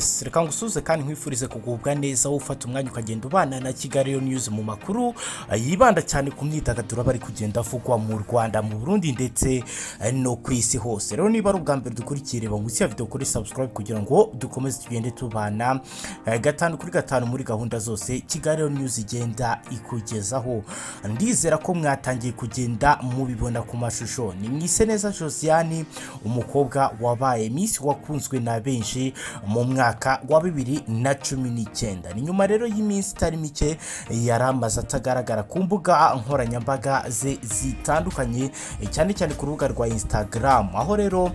Yes, reka ngusuhuze kandi nkwifurize kugubwa neza, wowe ufata umwanya ukagenda ubana na Kigali News mu makuru yibanda cyane ku myidagaduro aba ari kugenda avugwa mu Rwanda, mu Burundi ndetse no ku isi hose. Rero niba ari ubwa mbere dukurikiye, reba munsi ya video kuri subscribe kugira ngo dukomeze tugende tubana gatanu kuri gatanu muri gahunda zose Kigali News igenda ikugezaho. Ndizera ko mwatangiye kugenda mubibona ku mashusho. Ni Mwiseneza Josiane, umukobwa wabaye Miss wakunzwe na benshi mu mwaka wa 2019. Ni nyuma rero y'iminsi itari mike yari amaze atagaragara ku mbuga nkoranyambaga ze zitandukanye, cyane cyane ku rubuga rwa Instagram, aho rero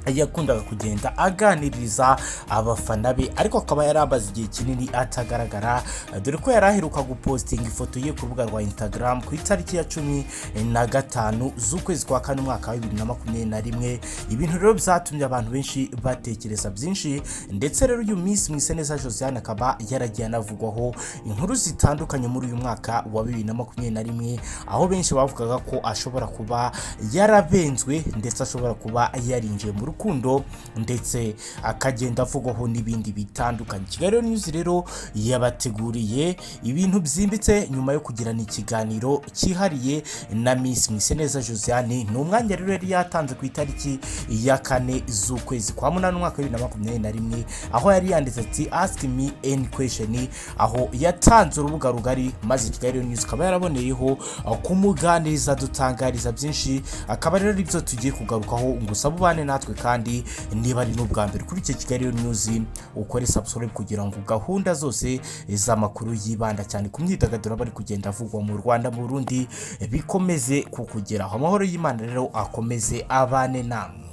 yakundaga kugenda aganiriza abafana be, ariko akaba yari amaze igihe kinini atagaragara, dore ko yari aheruka gupostinga ifoto ye ku rubuga rwa Instagram ku itariki ya 15 z'ukwezi kwa kane, umwaka wa 2021. Ibintu rero byatumye abantu benshi batekereza byinshi. Ndetse rero uyu Miss Mwiseneza Josiane akaba yaragiye anavugwaho inkuru zitandukanye muri uyu mwaka wa 2021, aho benshi bavugaga ko ashobora kuba yarabenzwe, ndetse ashobora kuba yarinjiye mu rukundo, ndetse akagenda avugwaho n'ibindi bitandukanye. Kigali News rero yabateguriye ibintu byimbitse nyuma yo kugirana ikiganiro cyihariye na Miss Mwiseneza Josiane. Ni umwanya rero yari yatanze ku itariki ya 4 z'ukwezi kwa munani, umwaka wa 2021, aho yari yanditse ati "Ask me any question", aho yatanze urubuga rugari, maze Kigali News ikaba yaraboneyeho kumuganiriza, dutangariza byinshi, akaba rero ibyo tugiye kugarukaho. Ngo usabe ubane natwe, kandi niba ari n'ubwa mbere kuri icyo Kigali News, ukore subscribe kugira ngo gahunda zose z'amakuru yibanda cyane ku myidagaduro aba ari kugenda avugwa mu Rwanda, mu Burundi bikomeze kukugeraho. Amahoro y'Imana rero akomeze abane namwe.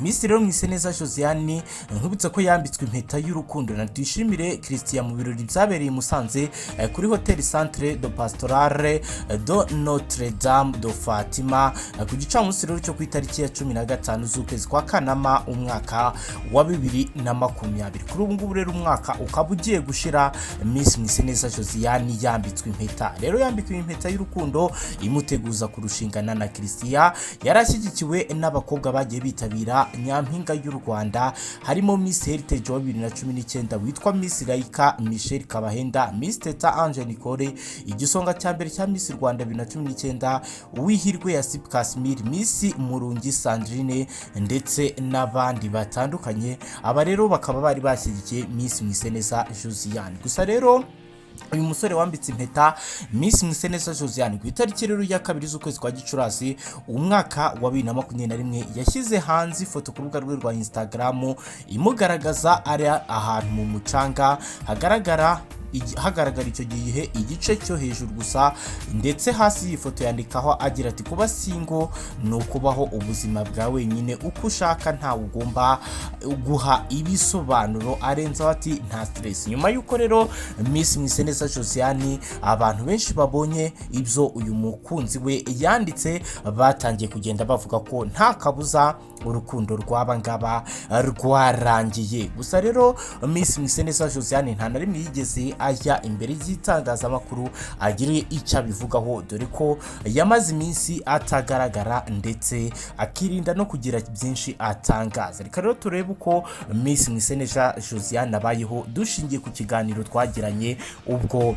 Miss rero Mwiseneza Josiane, nkubitse ko yambitswe impeta y'urukundo na Tuyishimire Christian mu birori byabereye i Musanze kuri Hotel Centre de Pastorale de Notre Dame de Fatima ku gicamunsi rero cyo ku itariki ya 15 z'ukwezi kwa Kanama, umwaka wa 2020. Kuri ubu ngubu rero umwaka ukaba ugiye gushira Miss Mwiseneza Josiane yambitswe impeta. Rero yambitswe impeta y'urukundo imuteguza kurushingana na Christian. Yari ashyigikiwe n'abakobwa bagiye bitabira Nyampinga y'u Rwanda, harimo Miss Heritage wa 2019 witwa Miss Laika Michel Kabahenda, Miss Teta Ange Nicole, igisonga cya mbere cya Miss Rwanda 2019 Uwihirwe Yasip Casimir, Miss Murungi Sandrine ndetse n'abandi batandukanye. Aba rero bakaba bari bashyigikiye Miss Mwiseneza Josiane. Gusa rero uyu musore wambitse impeta Miss Mwiseneza Josiane, ku itariki rero ya 2 z'ukwezi kwa Gicurasi, umwaka wa 2021, yashyize hanze ifoto ku rubuga rwe rwa Instagram imugaragaza ari ahantu mu mucanga, hagaragara icyo gihe igice cyo hejuru gusa, ndetse hasi y'iyi foto yandikaho agira ati "Kuba single ni ukubaho ubuzima bwa wenyine uko ushaka, ntawe ugomba guha ibisobanuro." Arenzaho ati "Nta stress." Nyuma y'uko rero Miss Mwiseneza Josiane abantu benshi babonye ibyo uyu mukunzi we yanditse, batangiye kugenda bavuga ko nta kabuza urukundo rw'aba ngaba rwarangiye. Gusa rero Miss Mwiseneza Josiane nta na rimwe yigeze ajya imbere y'itangazamakuru agire icyo abivugaho, dore ko yamaze iminsi atagaragara ndetse akirinda no kugira byinshi atangaza. Reka rero turebe uko Miss Mwiseneza Josiane abayeho dushingiye ku kiganiro twagiranye ubwo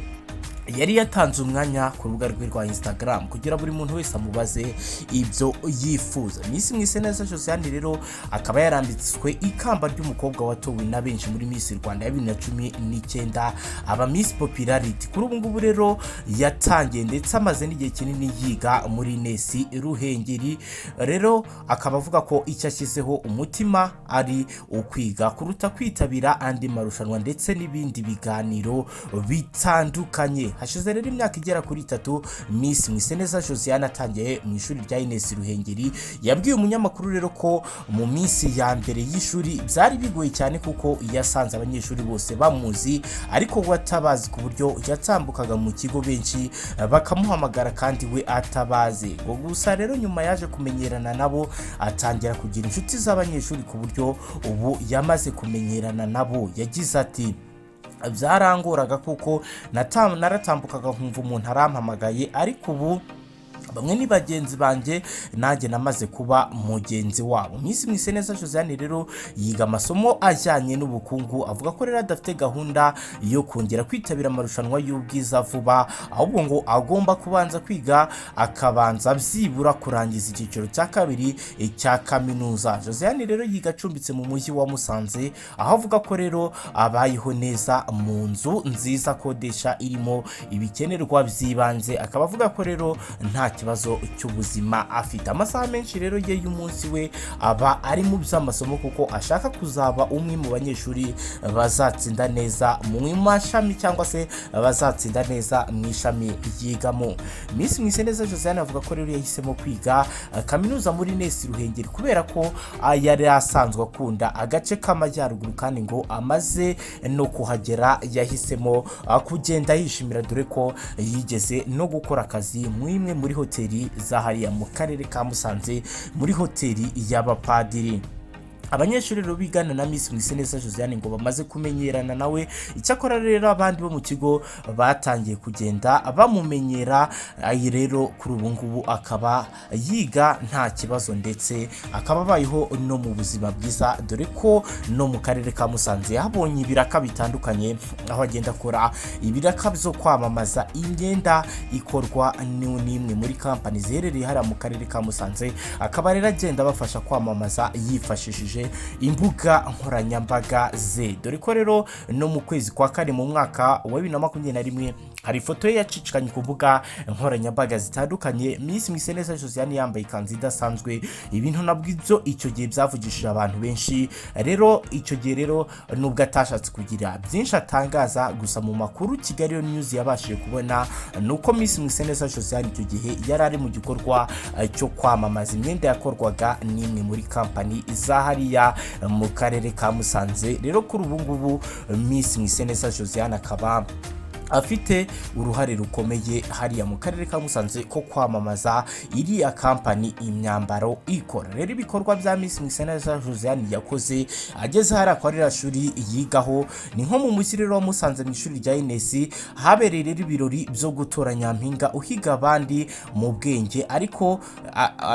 yari yatanze umwanya ku rubuga rwe rwa Instagram kugira buri muntu wese amubaze ibyo yifuza. Miss Mwiseneza Josiane rero akaba yarambitswe ikamba ry'umukobwa watowe na benshi muri Miss Rwanda ya 2019, aba Miss Popularity. Kuri ubu ngubu rero yatangiye ndetse amaze n'igihe kinini yiga muri Ines Ruhengeri. Rero akaba avuga ko icyo ashyizeho umutima ari ukwiga kuruta kwitabira andi marushanwa ndetse n'ibindi biganiro bitandukanye. Hashize rero imyaka igera kuri 3 Miss Mwiseneza Josiane atangiye mu ishuri rya Ines Ruhengeri. Yabwiye umunyamakuru rero ko mu minsi ya mbere y'ishuri byari bigoye cyane, kuko yasanze abanyeshuri bose bamuzi ariko we atabazi, ku buryo yatambukaga mu kigo benshi bakamuhamagara kandi we atabazi. Ngo gusa rero nyuma yaje kumenyerana nabo, atangira kugira inshuti z'abanyeshuri, ku buryo ubu yamaze kumenyerana nabo. Yagize ati "Byarangoraga kuko naratambukaga nkumva umuntu arampamagaye, ariko ubu Bamwe ni bagenzi banjye, nanjye namaze kuba mugenzi wabo. Miss Mwiseneza Josiane rero yiga amasomo ajyanye n'ubukungu. Avuga ko rero adafite gahunda yo kongera kwitabira amarushanwa y'ubwiza vuba, ahubwo ngo agomba kubanza kwiga, akabanza byibura kurangiza icyiciro cya kabiri cya kaminuza. Josiane rero yiga acumbitse mu mujyi wa Musanze, aho avuga ko rero abayeho neza mu nzu nziza akodesha irimo ibikenerwa by'ibanze. Akaba avuga ko rero nta kibazo cy'ubuzima afite. Amasaha menshi rero ye y'umunsi we aba ari mu by'amasomo, kuko ashaka kuzaba umwe mu banyeshuri bazatsinda neza mu mashami cyangwa se bazatsinda neza mu ishami yigamo. Miss Mwiseneza Josiane avuga ko rero yahisemo kwiga kaminuza muri Ines Ruhengeri kubera ko yari asanzwe akunda agace k'amajyaruguru, kandi ngo amaze no kuhagera yahisemo kugenda yishimira, dore ko yigeze no gukora akazi mu imwe muri hoteli za hariya mu karere ka Musanze, muri hoteli y'abapadiri. Abanyeshuri rero bigana na Miss Mwiseneza Josiane ngo bamaze kumenyerana nawe. Icyakora rero abandi bo mu kigo batangiye kugenda bamumenyera. Ayi rero kuri ubu ngubu akaba yiga nta kibazo, ndetse akaba abayeho no mu buzima bwiza, dore ko no mu karere ka Musanze yahabonye ibiraka bitandukanye, aho agenda akora ibiraka byo kwamamaza imyenda ikorwa n'imwe muri kampani ziherereye hariya mu karere ka Musanze. Akaba rero agenda abafasha kwamamaza yifashishije imbuga nkoranyambaga ze, dore ko rero no mu kwezi kwa kane mu mwaka wa 2021 hari ifoto ye yacicikanye ku mbuga nkoranyambaga zitandukanye, Miss Mwiseneza Josiane yambaye ikanzu idasanzwe, ibintu nabwo ibyo icyo gihe byavugishije abantu benshi. Rero icyo gihe rero nubwo atashatse kugira byinshi atangaza, gusa mu makuru Kigali News yabashije kubona ni uko Miss Mwiseneza Josiane icyo gihe yari ari mu gikorwa cyo kwamamaza imyenda yakorwaga n'imwe muri kampani za hariya mu karere ka Musanze. Rero kuri ubu ngubu Miss Mwiseneza Josiane akaba afite uruhare rukomeye hariya mu karere ka Musanze ko kwamamaza iriya kampani imyambaro ikora. Rero ibikorwa bya Miss Mwiseneza Josiane yakoze ageze hariya kwa ririya shuri yigaho ni nko mu mujyi rero wa Musanze, mu ishuri rya Ines, habereye rero ibirori byo gutora nyampinga uhiga abandi mu bwenge, ariko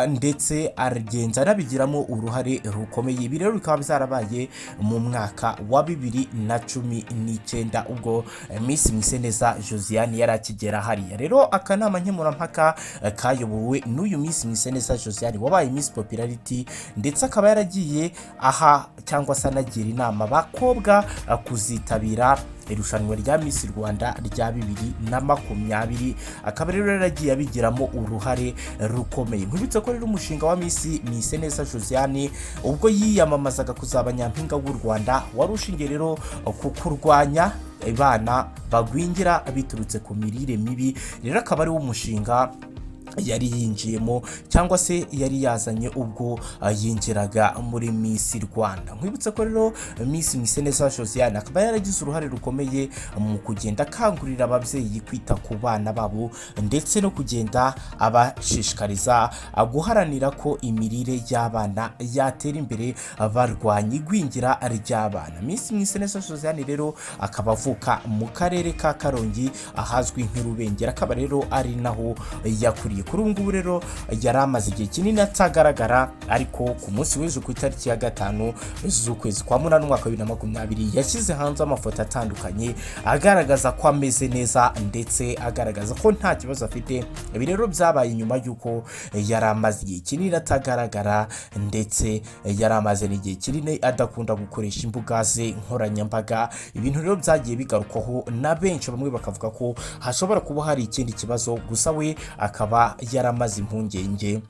ndetse aragenza anabigiramo uruhare rukomeye. Ibi rero bikaba byarabaye mu mwaka wa 2019, ubwo Miss Mwiseneza Josiane yari akigera hariya. Rero akanama nkemurampaka kayobowe n'uyu Miss Mwiseneza Josiane wabaye Miss Popularity, ndetse akaba yaragiye aha cyangwa se anagira inama abakobwa kuzitabira irushanwa rya Miss Rwanda rya 2020, akaba rero yaragiye abigiramo uruhare rukomeye. Nkwibutse ko rero umushinga wa Miss Mwiseneza Josiane ubwo yiyamamazaga kuzaba nyampinga w'u Rwanda wari ushingiye rero ku kurwanya abana bagwingira biturutse ku mirire mibi. Rero akaba ari wo mushinga yari yinjiyemo cyangwa se yari yazanye ubwo yinjiraga muri Miss Rwanda. Nkwibutse ko rero Miss Mwiseneza Josiane akaba yaragize uruhare rukomeye mu kugenda akangurira ababyeyi kwita ku bana babo, ndetse no kugenda abashishikariza guharanira ko imirire y'abana yatera imbere, barwanya igwingira ry'abana. Miss Mwiseneza Josiane rero akaba avuka mu karere ka Karongi ahazwi nk'Irubengera, akaba rero ari naho yakuriye. Kuri ubu ngubu rero yari amaze igihe kinini atagaragara, ariko ku munsi w'ejo ku itariki ya 5 z'ukwezi kwa munani umwaka wa 2020 yashyize hanze amafoto atandukanye agaragaza ko ameze neza, ndetse agaragaza ko nta kibazo afite. Ibi rero byabaye nyuma y'uko yari amaze igihe kinini atagaragara, ndetse yari amaze n'igihe kinini adakunda gukoresha imbuga ze nkoranyambaga. Ibintu rero byagiye bigarukwaho na benshi, bamwe bakavuga ko hashobora kuba hari ikindi kibazo, gusa we akaba yaramaze impungenge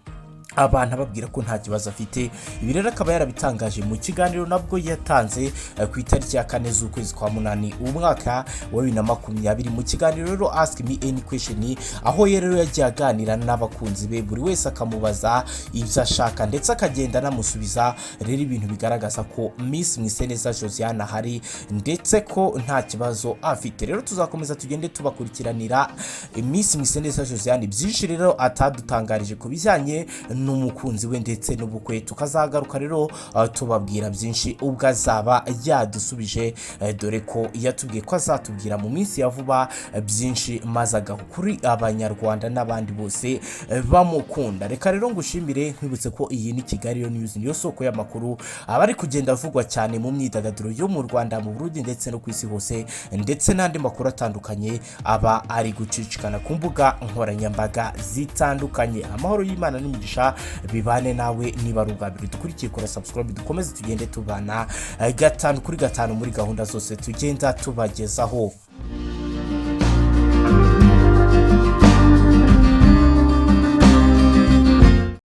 abantu ababwira ko nta kibazo afite. Ibi rero akaba yarabitangaje mu kiganiro nabwo yatanze ku itariki ya 4 z'ukwezi kwa munani umwaka wa 2020, mu kiganiro rero Ask Me Any Question, aho rero yagiye aganira n'abakunzi be, buri wese akamubaza ibyo ashaka ndetse akagenda anamusubiza. Rero ibintu bigaragaza ko Miss Mwiseneza Josiane ahari ndetse ko nta kibazo afite. Rero tuzakomeza tugende tubakurikiranira Miss Mwiseneza Josiane. Byinshi rero atadutangarije ku bijyanye n'umukunzi we ndetse n'ubukwe. Tukazagaruka rero tubabwira byinshi ubwo azaba yadusubije, dore ko yatubwiye ko azatubwira mu minsi ya vuba byinshi, maze agaha kuri Abanyarwanda n'abandi bose bamukunda. Reka rero ngushimire, nkwibutse ko iyi ni Kigali News, niyo soko y'amakuru aba ari kugenda avugwa cyane mu myidagaduro yo mu Rwanda, mu Burundi ndetse no ku isi hose, ndetse n'andi makuru atandukanye aba ari gucicikana ku mbuga nkoranyambaga zitandukanye. Amahoro y'Imana n'imigisha bibane nawe. Niba ari ubwa mbere dukurikiye, kora subscribe, dukomeze tugende tubana 5 kuri 5 muri gahunda zose tugenda tubagezaho.